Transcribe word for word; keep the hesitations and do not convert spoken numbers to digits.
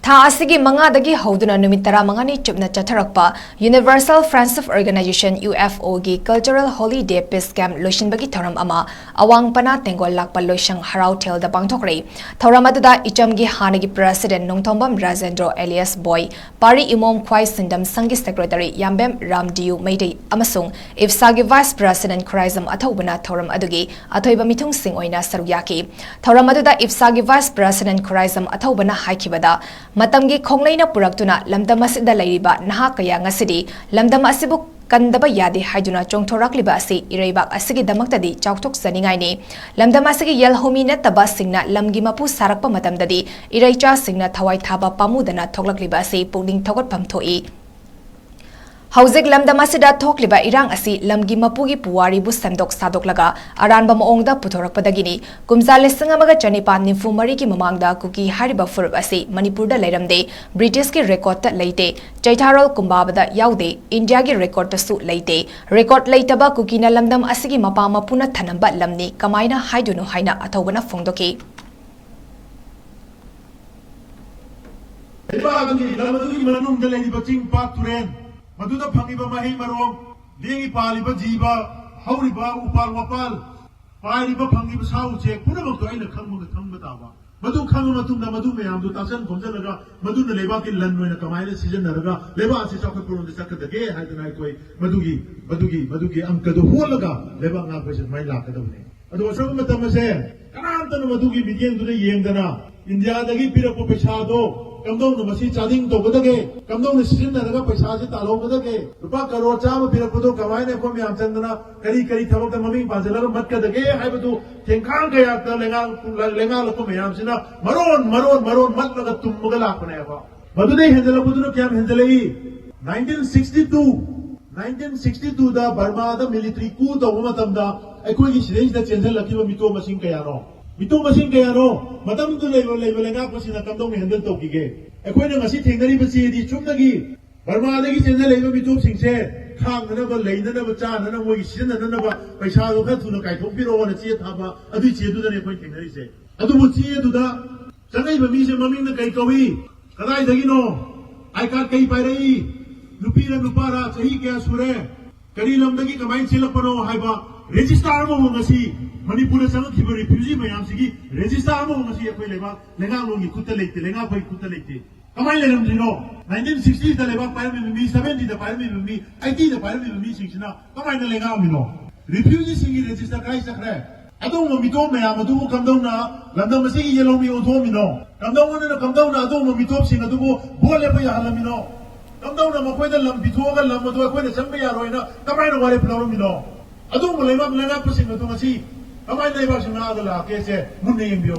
ꯊꯥ ꯑꯁꯤꯒꯤ ꯃꯉꯥꯗꯒꯤ ꯍꯧꯗꯨꯅ ꯅꯨꯃꯤꯠ ꯇꯔꯥꯃꯉꯥꯅꯤ ꯆꯨꯞꯅ ꯆꯠꯊꯔꯛꯄ Universal Friendship Organization, UFO ꯒꯤ Cultural Holiday Peace Camp ꯂꯣꯏꯁꯤꯟꯕꯒꯤ ꯊꯧꯔꯝ ꯑꯃ ꯑꯋꯥꯡ ꯄꯅꯥ ꯇꯦꯡꯒꯣꯜ ꯂꯥꯛꯄ ꯂꯣꯏꯁꯪ ꯍꯔꯥꯎꯊꯦꯜꯗ ꯄꯥꯡꯊꯣꯛꯈ꯭ꯔꯦ꯫ ꯊꯧꯔꯝ ꯑꯗꯨꯗ ꯏꯆꯝꯒꯤ ꯍꯥꯟꯅꯒꯤ President ꯅꯣꯡꯊꯣꯝꯕꯝ ꯔꯥꯖꯦꯟꯗ꯭ꯔꯣ alias ꯕꯣꯏ, ꯄꯥꯔꯤ ꯏꯃꯣꯝ ꯈ꯭ꯋꯥꯏ ꯁꯤꯟꯗꯝ ꯁꯪꯒꯤ Secretary ꯌꯥꯝꯕꯦꯝ ꯔꯥꯝꯗꯤꯌꯨ ꯃꯩꯇꯩ ꯑꯃꯁꯨꯡ ꯏꯞꯁꯥꯒꯤ Vice President ꯈꯨꯔꯥꯏꯖꯝ ꯑꯊꯧꯕꯅ ꯊꯧꯔꯝ ꯑꯗꯨꯒꯤ ꯑꯊꯣꯏꯕ ꯃꯤꯊꯨꯡꯁꯤꯡ ꯑꯣꯏꯅ ꯁꯔꯨꯛ ꯌꯥꯈꯤ꯫ ꯊꯧꯔꯝ ꯑꯗꯨꯗ ꯏꯞꯁꯥꯒꯤ Vice President ꯈꯨꯔꯥꯏꯖꯝ ꯑꯊꯧꯕꯅ ꯍꯥꯏꯈꯤꯕꯗ, ꯃꯇꯝꯒꯤ ꯈꯣꯡꯂꯩꯅ ꯄꯨꯔꯛꯇꯨꯅ ꯂꯝꯗꯝ ꯑꯁꯤꯗ ꯂꯩꯔꯤꯕ ꯅꯍꯥ ꯀꯌꯥ ꯉꯁꯤꯗꯤ ꯂꯝꯗꯝ ꯑꯁꯤꯕꯨ ꯀꯟꯗꯕ ꯌꯥꯗꯦ ꯍꯥꯏꯗꯨꯅ ꯆꯣꯡꯊꯣꯔꯛꯂꯤꯕ ꯑꯁꯤ ꯏꯔꯩꯕꯥꯛ ꯑꯁꯤꯒꯤꯗꯃꯛꯇꯗꯤ ꯆꯥꯎꯊꯣꯛꯆꯅꯤꯡꯉꯥꯏꯅꯤ꯫ ꯂꯝꯗꯝ ꯑꯁꯤꯒꯤ ꯌꯦꯜꯍꯧꯃꯤ ꯅꯠꯇꯕꯁꯤꯡꯅ ꯂꯝꯒꯤ ꯃꯄꯨ ꯁꯥꯔꯛꯄ ꯃꯇꯝꯗꯗꯤ ꯏꯔꯩꯆꯥꯁꯤꯡꯅ ꯊꯋꯥꯏ ꯊꯥꯕ ꯄꯥꯝꯃꯨꯗꯅ ꯊꯣꯛꯂꯛꯂꯤꯕ ꯑꯁꯤ ꯄꯨꯛꯅꯤꯡ ꯊꯧꯒꯠꯐꯝ ꯊꯣꯛꯏ꯫ ꯍꯧꯖꯤꯛ ꯂꯝꯗꯝ ꯑꯁꯤꯗ ꯊꯣꯛꯂꯤꯕ ꯏꯔꯥꯡ ꯑꯁꯤ ꯂꯝꯒꯤ ꯃꯄꯨꯒꯤ ꯄꯨꯋꯥꯔꯤꯕꯨ ꯁꯦꯝꯗꯣꯛ ꯁꯥꯗꯣꯛꯂꯒ ꯑꯔꯥꯟꯕ ꯃꯑꯣꯡꯗ ꯄꯨꯊꯣꯔꯛꯄꯗꯒꯤꯅꯤ꯫ ꯀꯨꯝꯖꯥ ꯂꯤꯁꯤꯡ ꯑꯃꯒ ꯆꯅꯤꯄꯥꯟ ꯅꯤꯐꯨ ꯃꯔꯤꯒꯤ ꯃꯃꯥꯡꯗ ꯀꯨꯀꯤ ꯍꯥꯏꯔꯤꯕ ꯐꯨꯔꯨꯞ ꯑꯁꯤ ꯃꯅꯤꯄꯨꯔꯗ ꯂꯩꯔꯝꯗꯦ꯫ ꯕ꯭ꯔꯤꯇꯤꯁꯀꯤ ꯔꯦꯀꯣꯔꯗꯇ ꯂꯩꯇꯦ꯫ ꯆꯩꯊꯥꯔꯣꯜ ꯀꯨꯝꯕꯥꯕꯗ ꯌꯥꯎꯗꯦ꯫ ꯏꯟꯗꯤꯌꯥꯒꯤ ꯔꯦꯀꯣꯔꯗꯇꯁꯨ ꯂꯩꯇꯦ꯫ ꯔꯦꯀꯣꯔꯗ ꯂꯩꯇꯕ ꯀꯨꯀꯤꯅ ꯂꯝꯗꯝ ꯑꯁꯤꯒꯤ ꯃꯄꯥ ꯃꯄꯨꯅ ꯊꯅꯝꯕ ꯂꯝꯅꯤ ꯀꯃꯥꯏꯅ ꯍꯥꯏꯗꯣꯏꯅꯣ ꯍꯥꯏꯅ ꯑꯊꯧꯕꯅ ꯐꯣꯡꯗꯣꯛꯈꯤ꯫ ꯂꯩꯕꯥꯛ ꯑꯗꯨꯒꯤ ꯂꯝ ꯑꯗꯨꯒꯤ ꯃꯅꯨꯡꯗ ꯂꯩꯔꯤꯕ ꯆꯤꯡ ꯄꯥꯠ ꯇꯨꯔꯦꯜ, ꯃꯗꯨꯗ ꯐꯪꯉꯤꯕ ꯃꯍꯩ ꯃꯔꯣꯡ, ꯂꯦꯡꯉꯤ ꯄꯥꯜꯂꯤꯕ ꯖꯤꯕ, ꯍꯧꯔꯤꯕ ꯎꯄꯥꯜ ꯋꯥꯄꯥꯜ, ꯄꯥꯏꯔꯤꯕ ꯐꯪꯉꯤꯕ ꯁꯥ ꯎꯆꯦꯛ ꯄꯨꯝꯅꯃꯛꯇꯣ ꯑꯩꯅ ꯈꯪꯕ ꯈꯪꯕ ꯇꯥꯕ꯫ ꯃꯗꯨ ꯈꯪꯉ ꯃꯇꯨꯡꯗ ꯃꯗꯨ ꯃꯌꯥꯝꯗꯨ ꯇꯥꯁꯟ ꯈꯣꯝꯖꯤꯜꯂꯒ ꯃꯗꯨꯅ ꯂꯩꯕꯥꯛꯀꯤ ꯂꯟ ꯑꯣꯏꯅ ꯀꯃꯥꯏꯅ ꯁꯤꯖꯤꯟꯅꯔꯒ ꯂꯩꯕꯥꯛ ꯑꯁꯤ ꯆꯥꯎꯈꯠꯄꯔꯣꯝꯗ ꯆꯠꯀꯗꯒꯦ ꯍꯥꯏꯗꯅ ꯑꯩꯈꯣꯏ ꯃꯗꯨꯒꯤ ꯃꯗꯨꯒꯤ ꯃꯗꯨꯒꯤ ꯑꯪꯀꯗꯨ ꯍꯣꯠꯂꯒ ꯂꯩꯕꯥꯛ ꯉꯥꯛꯄꯁꯦ ꯑꯗꯨꯃꯥꯏꯅ ꯂꯥꯛꯀꯗꯕꯅꯤ꯫ ꯑꯗꯣ ꯑꯁꯣꯝꯒꯤ ꯃꯇꯝ ꯑꯁꯦ ꯀꯅꯥꯝꯇꯅ ꯃꯗꯨꯒꯤ ꯃꯤꯠꯌꯦꯡꯗꯨꯗ ꯌꯦꯡꯗꯅ ꯏꯟꯗꯤꯌꯥꯗꯒꯤ ꯄꯤꯔꯛꯄ ꯄꯩꯁꯥꯗꯣ ꯀꯝꯗꯧꯅ ꯃꯁꯤ ꯆꯥꯗꯤꯡ ꯇꯧꯒꯗꯒꯦ, ꯀꯝꯗꯧꯅ ꯁꯤꯖꯤꯟꯅꯔꯒ ꯄꯩꯁꯥꯁꯦ ꯇꯥꯜꯍꯧꯒꯗꯒꯦ, ꯂꯨꯄꯥ ꯀꯔꯣꯔ ꯆꯥꯝꯃ ꯄꯤꯔꯛꯄꯗꯣ ꯀꯃꯥꯏꯅ ꯑꯩꯈꯣꯏ ꯃꯌꯥꯝ ꯆꯪꯗꯅ ꯀꯔꯤ ꯀꯔꯤ ꯊꯕꯛꯇ ꯃꯃꯤꯡ ꯄꯥꯟꯁꯤꯜꯂꯒ ꯃꯠꯀꯗꯒꯦ ꯍꯥꯏꯕꯗꯨ ꯊꯦꯡꯈꯥꯡ ꯀꯌꯥꯗ ꯂꯩꯉꯥꯛ-, ꯂꯩꯉꯥꯛꯂꯛꯄ ꯃꯌꯥꯝꯁꯤꯅ ꯃꯔꯣꯟ ꯃꯔꯣꯟ ꯃꯔꯣꯟ ꯃꯠꯂꯒ ꯇꯨꯝꯃꯒ ꯂꯥꯛꯄꯅꯦꯕ꯫ ꯃꯗꯨꯗꯩ ꯍꯦꯟꯖꯜꯂꯛꯄꯗꯨꯅ ꯀꯌꯥꯝ ꯍꯦꯟꯖꯜꯂꯛꯏ? Nineteen sixty two, nineteen sixty ꯇꯨꯗ ꯕꯔꯃꯥꯗ ꯃꯤꯂꯤꯇꯔꯤ ꯀꯨ ꯇꯧꯕ ꯃꯇꯝꯗ ꯑꯩꯈꯣꯏꯒꯤ ꯁꯤꯗꯩꯁꯤꯗ ꯆꯦꯟꯁꯤꯜꯂꯛꯈꯤꯕ ꯃꯤꯇꯣꯞ ꯃꯁꯤꯡ ꯀꯌꯥꯅꯣ? ꯃꯤꯇꯣꯞ ꯃꯁꯤꯡ ꯀꯌꯥꯅꯣ? ꯃꯇꯝꯗꯨꯗ ꯂꯩꯕ, ꯂꯩꯕ ꯂꯩꯉꯥꯛꯄꯁꯤꯅ ꯀꯝꯗꯧꯅ ꯍꯦꯟꯗꯜ ꯇꯧꯈꯤꯒꯦ? ꯑꯩꯈꯣꯏꯅ ꯉꯁꯤ ꯊꯦꯡꯅꯔꯤꯕ ꯆꯦꯗꯤ ꯆꯨꯝꯅꯒꯤ ꯕꯔꯃꯥꯗꯒꯤ ꯆꯦꯟꯁꯤꯜꯂꯛꯏꯕ ꯃꯤꯇꯣꯞꯁꯤꯡꯁꯦ ꯈꯥꯡꯅꯅꯕ, ꯂꯩꯅꯅꯕ, ꯆꯥꯅꯅꯕ, ꯃꯣꯏꯒꯤ ꯁꯤꯖꯤꯟꯅꯅꯕ ꯄꯩꯁꯥꯗꯣ ꯈꯔ ꯊꯨꯅ ꯀꯥꯏꯊꯣꯛꯄꯤꯔꯛꯑꯣꯅ ꯆꯦ ꯊꯥꯕ, ꯑꯗꯨꯏ ꯆꯦꯗꯨꯗꯅꯦ ꯑꯩꯈꯣꯏꯅ ꯊꯦꯡꯅꯔꯤꯁꯦ꯫ ꯑꯗꯨꯕꯨ ꯆꯦ ꯑꯗꯨꯗ ꯆꯪꯉꯛꯏꯕ ꯃꯤꯁꯦ ꯃꯃꯤꯡꯅ ꯀꯩ ꯀꯧꯏ? ꯀꯗꯥꯏꯗꯒꯤꯅꯣ? ꯑꯥꯏ ꯀꯥꯔꯗ ꯀꯩ ꯄꯥꯏꯔꯛꯏ? ꯅꯨꯄꯤꯔ ꯅꯨꯄꯥꯔ? ꯆꯍꯤ ꯀꯌꯥ ꯁꯨꯔꯦ? ꯀꯔꯤ ꯂꯝꯗꯒꯤ ꯀꯃꯥꯏꯅ ꯆꯦꯜꯂꯛꯄꯅꯣ ꯍꯥꯏꯕ ꯔꯦꯖꯤꯁꯇꯥꯔ ꯑꯃꯐꯥꯎ ꯉꯁꯤ ꯃꯅꯤꯄꯨꯔꯗ ꯆꯪꯉꯛꯈꯤꯕ ꯔꯤꯐ꯭ꯌꯨꯖꯤ ꯃꯌꯥꯝꯁꯤꯒꯤ ꯔꯦꯖꯤꯁꯇꯥꯔ ꯑꯃꯐꯥꯎ ꯉꯁꯤ ꯑꯩꯈꯣꯏ ꯂꯩꯕꯥꯛ ꯂꯩꯉꯥꯛꯂꯣꯟꯒꯤ ꯈꯨꯠꯇ ꯂꯩꯇꯦ, ꯂꯩꯉꯥꯛꯄꯒꯤ ꯈꯨꯠꯇ ꯂꯩꯇꯦ꯫ ꯀꯃꯥꯏꯅ ꯂꯩꯔꯝꯗ꯭ꯔꯤꯅꯣ? ꯅꯥꯏꯟꯇꯤꯟ ꯁꯤꯛꯁꯇꯤꯗ ꯂꯩꯕꯥꯛ ꯄꯥꯏꯔꯝꯃꯤꯕ ꯃꯤ, ꯁꯚꯦꯟꯇꯤꯗ ꯄꯥꯏꯔꯝꯃꯤꯕ ꯃꯤ, ꯑꯩꯇꯤꯗ ꯄꯥꯏꯔꯝꯃꯤꯕ ꯃꯤꯁꯤꯡꯁꯤꯅ ꯀꯃꯥꯏꯅ ꯂꯩꯉꯥꯛꯑꯝꯃꯤꯅꯣ? ꯔꯤꯐ꯭ꯌꯨꯖꯤꯁꯤꯡꯒꯤ ꯔꯦꯖꯤꯁꯇꯔ ꯀꯥꯏ ꯆꯠꯈ꯭ꯔꯦ? ꯑꯗꯨꯒꯨꯝꯕ ꯃꯤꯇꯣꯞ ꯃꯌꯥꯝ ꯑꯗꯨꯕꯨ ꯀꯝꯗꯧꯅ ꯂꯝꯗꯝ ꯑꯁꯤꯒꯤ ꯌꯦꯜꯍꯧꯃꯤ ꯑꯣꯟꯊꯣꯛꯑꯝꯃꯤꯅꯣ? ꯀꯝꯗꯧꯅ, ꯀꯝꯗꯧꯅ ꯑꯗꯨꯒꯨꯝꯕ ꯃꯤꯇꯣꯞꯁꯤꯡ ꯑꯗꯨꯕꯨ ꯚꯣꯠ ꯂꯦꯞꯄ ꯌꯥꯍꯜꯂꯝꯃꯤꯅꯣ? ꯀꯝꯗꯧꯅ ꯃꯈꯣꯏꯗ ꯂꯝ ꯄꯤꯊꯣꯛꯑꯒ ꯂꯝ ꯑꯗꯨ ꯑꯩꯈꯣꯏꯅ ꯆꯪꯕ ꯌꯥꯔꯣꯏꯅ ꯀꯃꯥꯏꯅ ꯋꯥꯔꯦꯞ ꯂꯧꯔꯝꯃꯤꯅꯣ? ꯑꯗꯨꯒꯨꯝꯕ ꯂꯩꯕꯥꯛ ꯂꯩꯉꯥꯛꯄꯁꯤꯡ ꯑꯗꯨ ꯉꯁꯤ ꯀꯃꯥꯏꯅ ꯂꯩꯕꯥꯛꯁꯤ ꯉꯥꯛꯑꯒ ꯂꯥꯛꯀꯦꯁꯦ ꯃꯨꯟꯅ ꯌꯦꯡꯕꯤꯌꯨ꯫